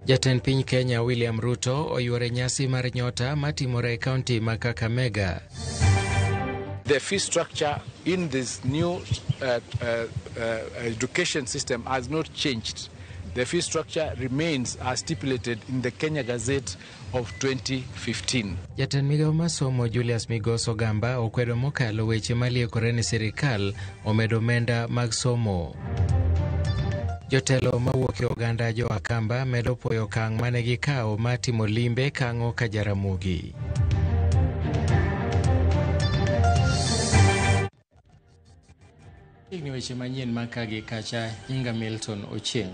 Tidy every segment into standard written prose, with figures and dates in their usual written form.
Jatend piny Kenya William Ruto oyuore nyasi mar nyota matimore e kaunti ma Kakamega. The fee structure in this new education system has not changed. The fee structure remains as stipulated in the Kenya Gazette of 2015. Jatend migao mar somo Julius Migos Ogamba okwedo mokalo weche maliekore ni sirikal omedo omenda mag somo. Jotelo mawuok e oganda jo Akamba medo puoyo okang' mane gikawo mar timo limbe Kang'o ka Jaramogi. Chiegni weche manyien maka gi kacha nyinga Milton Ochieng'.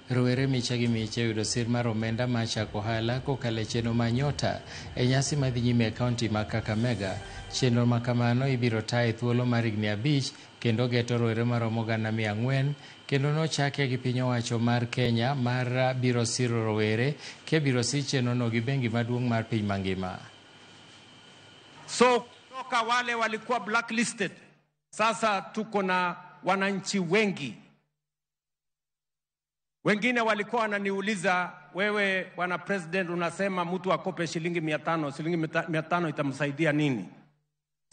Rowere miche gi miche oyudo sir mar omenda mar chako ohala kokalo e chenro mar Nyota e nyasi madhi nyime e kaunti ma Kakamega. Chenro ma kamano ibiro ta e thuolo mar higni 5 kendo geto rowere maromo 400,000 kendo nochake gi piny owacho mar Kenya mar biro siro rowere kebiro si chenrono gi bengi maduong' mar piny mangima. So kutoka wale walikuwa blacklisted, sasa tuko na wananchi wengi. Wengine walikuwa wananiuliza, wewe bwana president unasema mtu akope shilingi 500, shilingi 500 itamsaidia nini?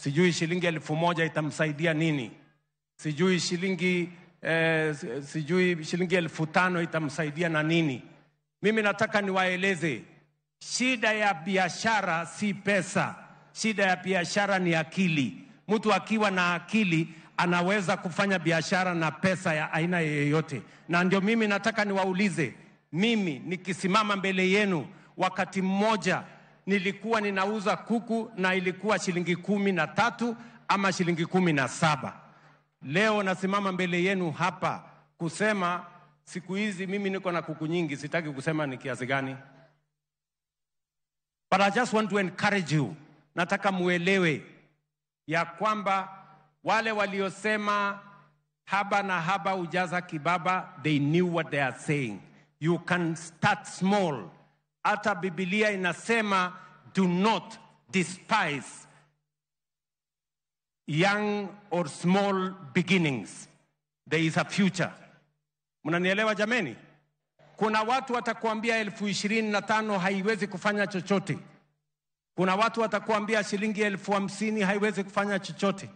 Sijui shilingi 1000 itamsaidia nini? Sijui shilingi 5,000 itamsaidia na nini? Mimi nataka niwaeleze, shida ya biashara si pesa. Shida ya biashara ni akili. Mtu akiwa na akili anaweza kufanya biashara na pesa ya aina yoyote. Na ndio mimi nataka niwaulize, mimi nikisimama mbele yenu, wakati mmoja nilikuwa ninauza kuku na ilikuwa shilingi 13 ama shilingi 17. Leo nasimama mbele yenu hapa kusema siku hizi mimi niko na kuku nyingi, sitaki kusema ni kiasi gani. But I just want to encourage you. Nataka muelewe ya kwamba wale waliosema haba na haba hujaza kibaba, they knew what they are saying. You can start small. Hata Biblia inasema do not despise young or small beginnings. There is a future. Mnanielewa jameni? Kuna watu watakuambia 25,000 haiwezi kufanya chochote. Kuna watu watakuambia shilingi 50,000 haiwezi kufanya chochote.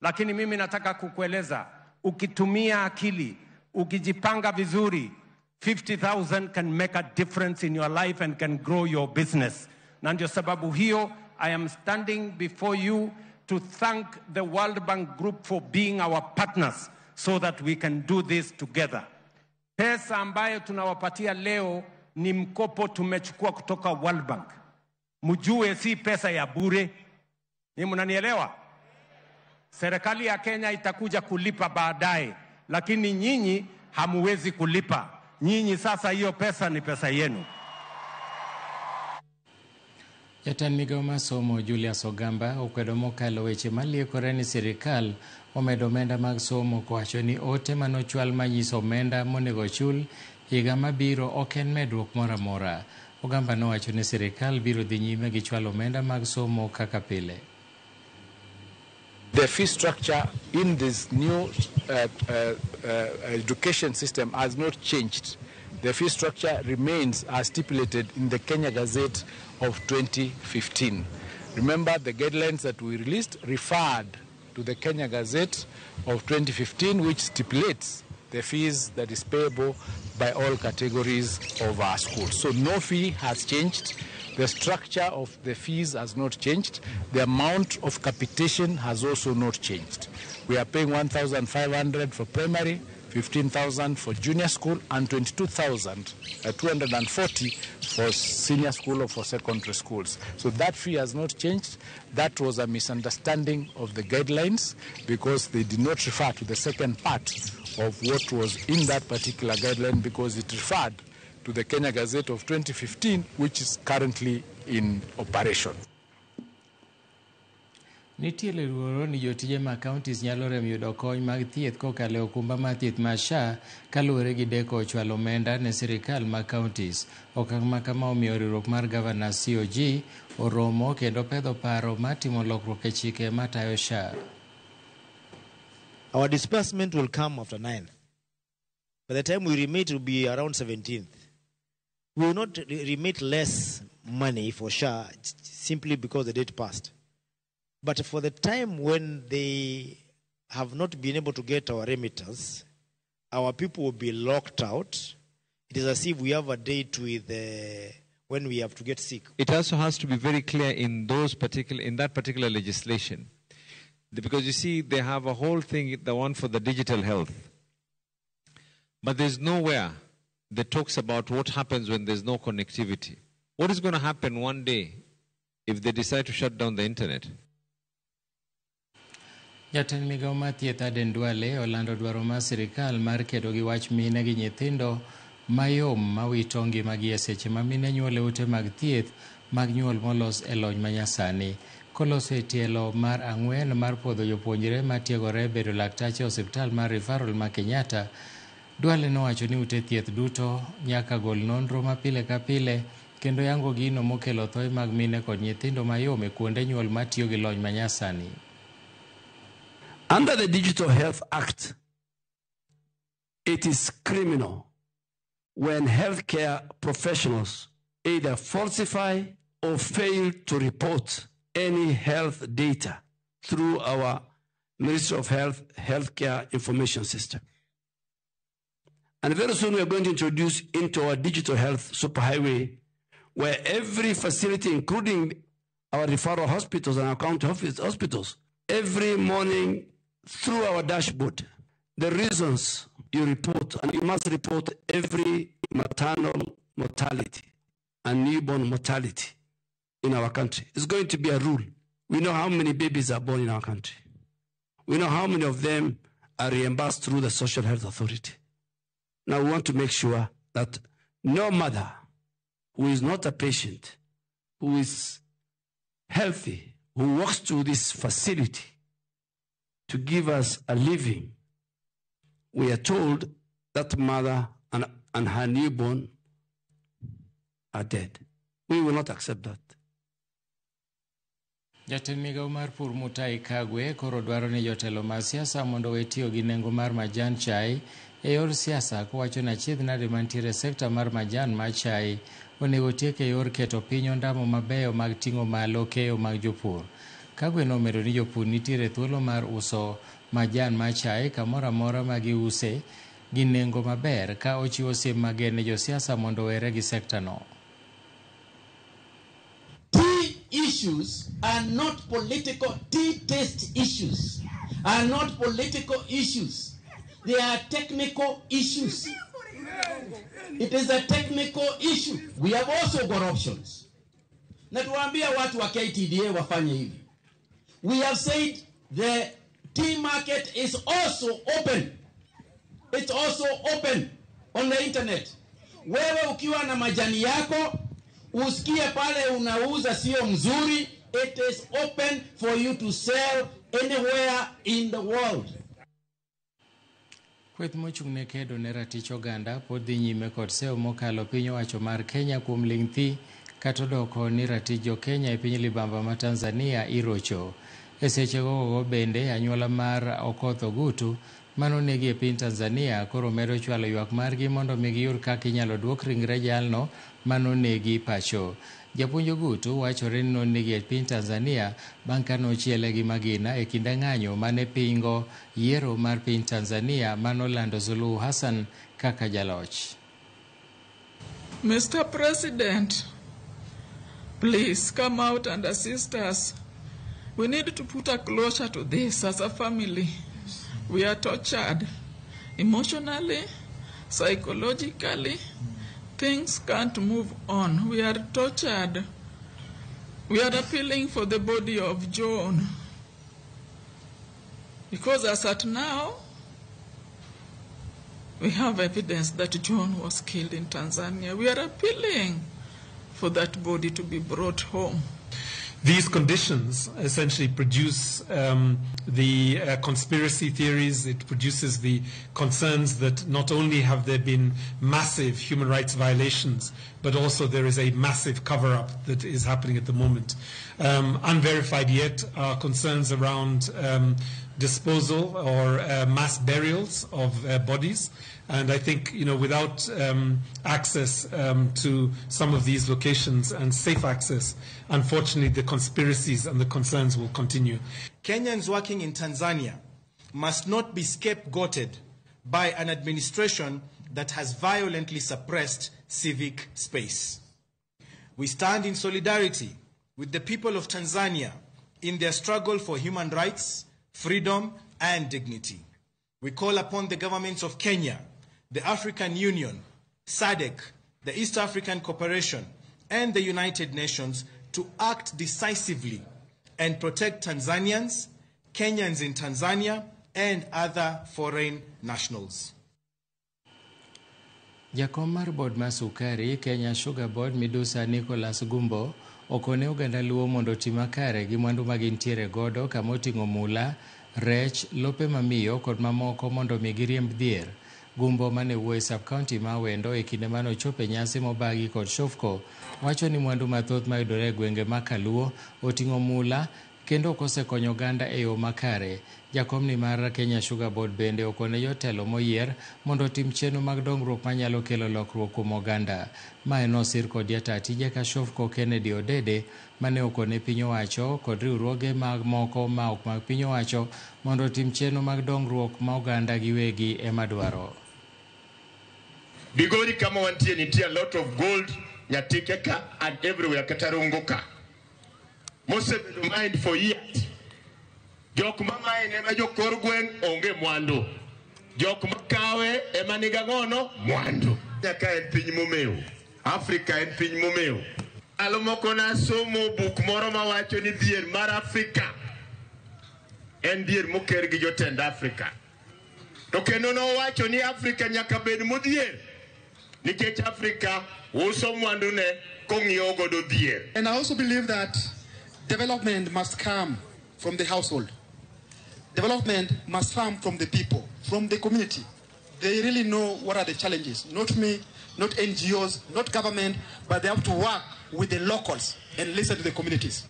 Lakini mimi nataka kukueleza, ukitumia akili, ukijipanga vizuri, 50,000 can make a difference in your life and can grow your business. Na ndio sababu hiyo, I am standing before you to thank the World Bank Group for being our partners so that we can do this together. Pesa ambayo tunawapatia leo ni mkopo tumechukua kutoka World Bank. Mjue si pesa ya bure. Ni mnanielewa? Serikali ya Kenya itakuja kulipa baadaye, lakini nyinyi hamuwezi kulipa. Nyinyi sasa hiyo pesa ni pesa yenu. Jatend migao mar somo Julius Ogamba okwedo mokalo weche maliekore ni sirikal omedo omenda mag somo kowacho ni ote manochwal manyiso omenda monego chul higa mabiro ok en medruok moro amora. Ogamba nowacho ni sirikal biro dhi nyime gi chwalo omenda mag somo kaka pile. The fee structure in this new education system has not changed. The fee structure remains as stipulated in the Kenya Gazette of 2015. Remember, the guidelines that we released referred to the Kenya Gazette of 2015, which stipulates the fees that is payable by all categories of our schools. So no fee has changed. The structure of the fees has not changed. The amount of capitation has also not changed. We are paying 1,500 for primary, 15,000 for junior school, and 22,240 for senior school or for secondary schools. So that fee has not changed. That was a misunderstanding of the guidelines because they did not refer to the second part of what was in that particular guideline, because it referred to the Kenya Gazette of 2015, which is currently in operation. Nitie luoro ni jotije mag counties nyalo rem yudo kony mag thieth kokalo e okumba mar thieth mar SHA kaluwore gi deko chwalo omenda ne sirikal mag counties. Okang' ma kama omiyo riwruok mar Governors COG oromo kendo pedho paro mar timo lokruok e chike matayo SHA. Our disbursement will come after 9th. By the time we remit, it will be around 17th. We will not remit less money for SHA simply because the date passed. But for the time when they have not been able to get our remittance, our people will be locked out. It is as if we have a date with when we have to get sick. It also has to be very clear in those particular, in that particular legislation, because you see they have a whole thing, the one for the digital health, but there's nowhere that talks about what happens when there's no connectivity. What is going to happen one day if they decide to shut down the internet? Jatend migao mar thieth Aden Duale olando dwaro mar sirikal mar kedo gi wach mine gi nyithindo mayom mawito ngimagi e seche ma mine nyuol e ute mag thieth mag nyuol molos e lony manyasani. Koloso e tielo mar 4 mar puodho jopuonjre matiegore bedo laktache e osiptal mar referral ma Kenyatta, Duale nowacho ni ute thieth duto nyaka gol nonro ma pile ka pile kendo yango gino mokelo thoe mag mine kod nyithindo mayom e kuonde nyuol matiyo gi lony manyasani. Under the Digital Health Act, it is criminal when healthcare professionals either falsify or fail to report any health data through our Ministry of Health Healthcare Information System. And very soon we are going to introduce into our digital health superhighway, where every facility, including our referral hospitals and our county hospitals, every morning through our dashboard, the reasons you report, and you must report every maternal mortality and newborn mortality in our country. It's going to be a rule. We know how many babies are born in our country. We know how many of them are reimbursed through the Social Health Authority. Now we want to make sure that no mother who is not a patient, who is healthy, who walks to this facility to give us a living, we are told that mother and her newborn are dead. We will not accept that. Jatend migao mar pur Mutahi Kagwe koro dwaro ni jotelo mag siasa mondo owe tiyo gi nengo mar majan chai e yor siasa, kowacho ni achiedh nade mantiere e sekta mar majan mar chai onego tiek e yor keto piny ondamo mabeyo mag ting'o malo keyo mag jopur. Kagwe nomedo ni jopur nitiere thuolo mar uso majan mar chai kamoro amora ma giuse gi nengo maber, ka ochiwo siem mager ne josiasa mondo owere gi sekta no. Tea issues are not political. Tea taste issues are not political issues. They are technical issues. It is a technical issue. We have also got options. Na tuwaambia watu wa KTDA wafanye hivi. We have said the tea market is also open. It's also open on the internet. Wewe ukiwa na majani yako, usikie pale unauza sio mzuri, it is open for you to sell anywhere in the world. Kweth mochung' ne kedo ne ratich oganda pod dhi nyime kod sewo mokalo piny owacho mar Kenya kuom ling' thi kata odoko ni ratich jo Kenya e piny libamba ma Tanzania irocho. E seche gogo bende anyuola mar Okoth Ogutu manonegi e piny Tanzania koro medo chwalo ywak margi mondo mi giyud kaka inyalo duok ringre jalno manonegi pacho. Japuonj Ogutu wachore ni nonegi e piny Tanzania bang' ka nochiele gi magina e kinde ng'anyo mane pingo yiero mar piny Tanzania manolando Suluhu Hassan kaka jaloch. Mr. President, please come out and assist us. We need to put a closure to this as a family. We are tortured emotionally, psychologically. Things can't move on. We are tortured. We are appealing for the body of John. Because as at now, we have evidence that John was killed in Tanzania. We are appealing for that body to be brought home. These conditions essentially produce the conspiracy theories. It produces the concerns that not only have there been massive human rights violations, but also there is a massive cover-up that is happening at the moment. Unverified yet are concerns around disposal or mass burials of bodies. And I think, you know, without access to some of these locations and safe access, unfortunately, the conspiracies and the concerns will continue. Kenyans working in Tanzania must not be scapegoated by an administration that has violently suppressed civic space. We stand in solidarity with the people of Tanzania in their struggle for human rights, freedom, and dignity. We call upon the governments of Kenya, the African Union, SADC, the East African Cooperation, and the United Nations to act decisively and protect Tanzanians, Kenyans in Tanzania, and other foreign nationals. Jakom mar board mar sukari Kenya Sugar Board Midusa Nicholas Gumbo okone oganda Luo mondo oti makare gi mwandu ma gintiere godo kama oting'o mula, rech, lope mamiyo kod mamoko mondo mi giriemb dhier. Gumbo mane wuoyo e sub-county ma Awendo e kinde mane ochopo e nyasi mobagi kod Shofco wacho ni mwandu mathoth mayudore e gwenge ma Kaluo oting'o mula kendo ok osekonyo oganda e yo makare. Jakomni mar Kenya Sugar Board bende okone jotelo moyier mondo otim chenro mag dongruok manyalo kelo lokruok kuom oganda. Mae nosir kod jataa tije ka Shofco Kennedy Odede mane okone piny owacho kod riwruoge mag moko ma ok mag piny owacho mondo otim chenro mag dongruok ma oganda giwegi ema dwaro. Bigori kama wantie nitie a lot of gold Nyatike ka and everywhere kata Rongo ka. Mosebedo mined for years. Jok ma mine ema jokor gweng' onge mwandu. Jok makawe ema niga ng'ono mwandu. Nyaka en piny momew. Afrika en piny momew. Ndalo moko nasomo buk moro mawacho ni dhier mar Afrika en dhier moker gi jotend Afrika. To kendo nowacho ni Afrika nyaka bed modhier nikech Afrika uso mwandune kong'iewo godo dhier. And I also believe that development must come from the household. Development must come from the people, from the community. They really know what are the challenges. Not me, not NGOs, not government, but they have to work with the locals and listen to the communities.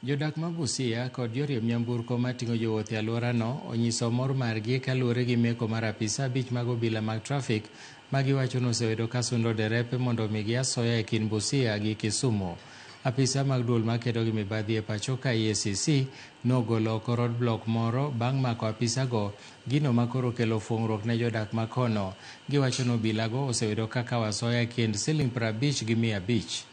Jodak ma Busia kod joriemb nyamburko mating'o jowuoth e alworano onyiso mor margi kaluwore gi meko mar apisa abich mag obila mag trafik ma giwacho ni osebedo ka sundo derepe mondo omigi asoya e kind Busia gi Kisumu. Apisa mag duol makedo gi mibadhi e pacho ka EACC nogolo oko roadblock moro bang' mako apisago, gino makoro kelo fuong'ruok ne jodak makono. Giwacho ni obilago osebedo ka kawo asoya e kind siling 50 gi 500.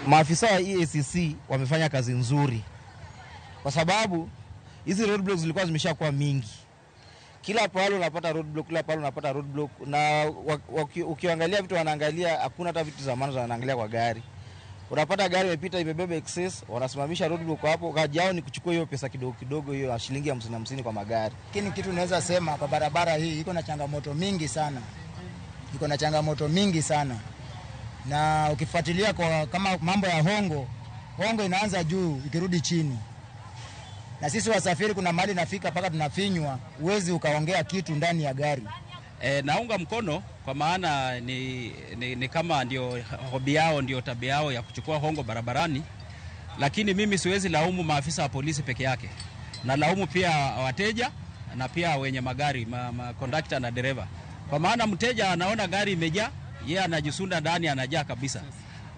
Maafisa wa EACC wamefanya kazi nzuri kwa sababu hizi roadblocks zilikuwa zimeshakuwa mingi. Kila pahali unapata roadblock, kila pahali unapata roadblock, na ukiangalia vitu wanaangalia, hakuna hata vitu za maana wanaangalia kwa gari. Unapata gari imepita imebeba excess, wanasimamisha roadblock hapo, kazi yao ni kuchukua hiyo pesa kidogo kidogo, hiyo shilingi 50 kwa magari. Lakini kitu naweza sema kwa barabara hii iko na changamoto mingi sana. Iko na changamoto mingi sana. Na ukifuatilia kwa kama mambo ya hongo, hongo inaanza juu ikirudi chini. Na sisi wasafiri kuna mahali nafika paka tunafinywa, huwezi ukaongea kitu ndani ya gari. Naunga mkono kwa maana ni kama ndio hobi yao, ndio tabia yao ya kuchukua hongo barabarani. Lakini mimi siwezi laumu maafisa wa polisi peke yake. Na laumu pia wateja na pia wenye magari, ma conductor na dereva. Kwa maana mteja anaona gari imejaa, yeye anajisunda ndani, anajaa kabisa.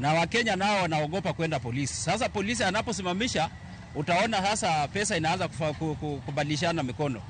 Na Wakenya nao wanaogopa kwenda polisi. Sasa polisi anaposimamisha, utaona sasa pesa inaanza kubadilishana mikono.